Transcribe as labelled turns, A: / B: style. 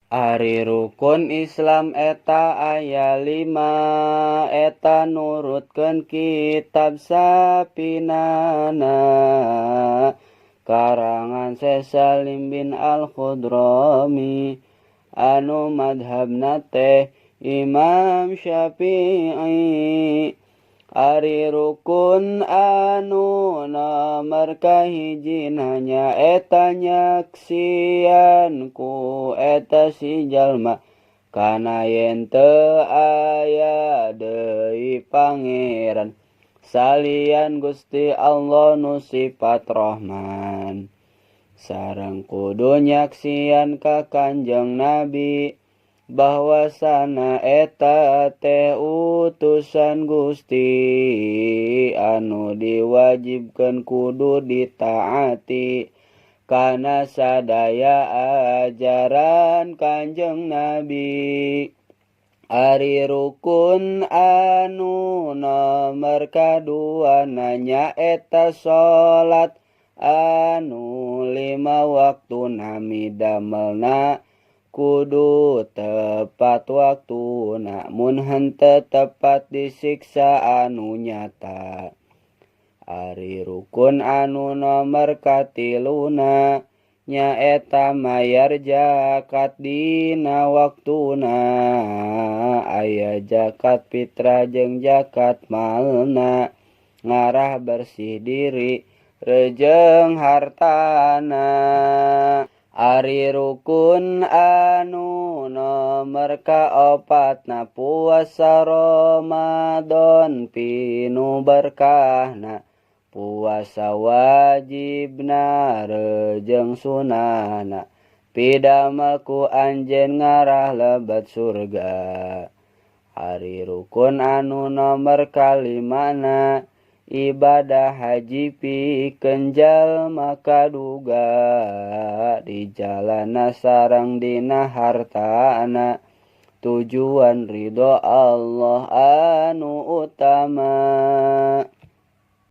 A: Ari rukun Islam eta aya lima, eta nurutkeun kitab Safinana karangan Syekh Salim bin Al-Khudrami, anu madhabna teh Imam Syafi'i. Ari rukun anu nomor kahijina nyaeta nyaksian ku eta si jalma kana yen teu aya deui pangeran salian Gusti Allah nu sifat Rahman, sareng kudu nyaksian ka Kanjeng Nabi bahwasana eta teh utusan Gusti anu diwajibkeun kudu ditaati kana sadaya ajaran Kanjeng Nabi. Ari rukun anu nomor kaduana nyaeta salat anu lima waktu, nami damelna kudu tepat waktu, namun henteu tepat disiksa anu nyata. Ari rukun anu nomor katiluna nyaeta mayar zakat dina waktuna, aya zakat fitrah jeung zakat malna, ngarah bersih diri rejeng hartana. Ari rukun anu nomor kaopatna puasa Ramadan pinu berkahna, puasa wajibna rejeng sunahna, pidamel ku anjeun ngarah lebet surga. Ari rukun anu nomor kalimana ibadah haji pikeun jalma kaduga di jalana sareng dina hartana, tujuan ridho Allah anu utama.